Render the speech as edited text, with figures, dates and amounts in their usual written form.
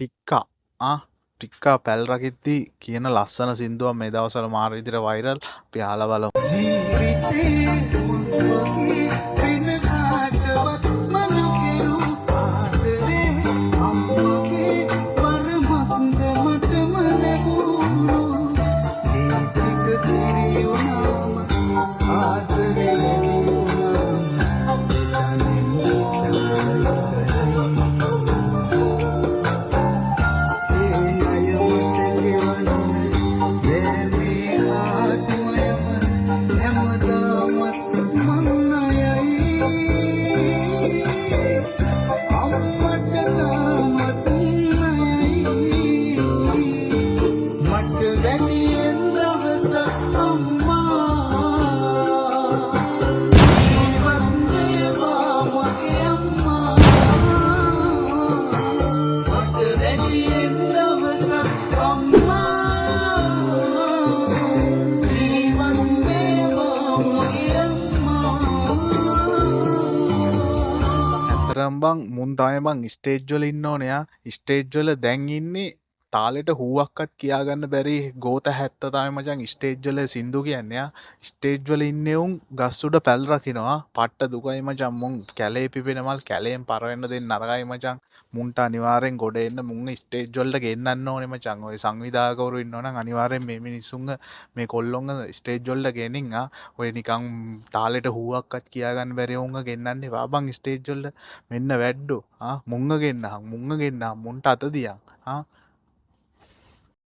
ටික්කා ආ ටික්කා පැල් රකිද්දි කියන ලස්සන සින්දුවක් මේ දවස්වල මාර විදිහට වෛරල්. අපි අහලා බලමු. ජීවිතේ මගේ වෙන කාටවත් මන කෙරූ ආදරේ අම්මගේ වරමක්ද මටම ලැබුණු. ඒ ටික කිරි වුණාම ආදරේ වැඩි වුණාම එතනින් ඉවරයි. ඒ ණය මට ගෙවන්න බෑ මේ ආත්මයම හැමදාමත් මං ණයයි අම්මට තාමත් ණයයි. මට වැඩියෙන් දවසක් අම්මා ජීවත් වේවා මගේ අම්මා. මට වැඩියෙන් දවසක් අම්මා ජීවත් වේවා මගේ අම්මා. ඇත්තටම බං මුන් තමයි බං ස්ටේජ් වල ඉන්න ඕනේ ආ. ස්ටේජ් වල දැන් ඉන්නේ තාලෙට හූවක්වත් කියාගන්න බැරි ගෝත 70 තමයි මචං ස්ටේජ් වල සින්දු කියන්නේ ආ. ස්ටේජ් වල ඉන්නේ උන් ගස් උඩ පැල් රකින්නවා. පට්ට දුකයි මචං. මුන් කැලේ පිපෙන මල් කැලේන් පර වෙන්න දෙන්න නරකයි මචං. මුන්ට අනිවාර්යෙන් ගොඩ එන්න මුන් ස්ටේජ් වලට ගෙන්නන්න ඕනේ මචං. ඔය සංවිධායකවරු ඉන්නවා නම් අනිවාර්යෙන් මේ මිනිස්සුන්ව මේ කොල්ලොන්ව ස්ටේජ් වලට ගෙනින් ආ. ඔය නිකන් තාලෙට හූවක්වත් කියාගන්න බැරි උන්ව ගෙන්නන්න එපා බං ස්ටේජ් වලට. මෙන්න වැඩ්ඩෝ ආ. මුන්ව ගෙන්නහන් මුන්ව ගෙන්නහන් මුන්ට අත දියන් ආ.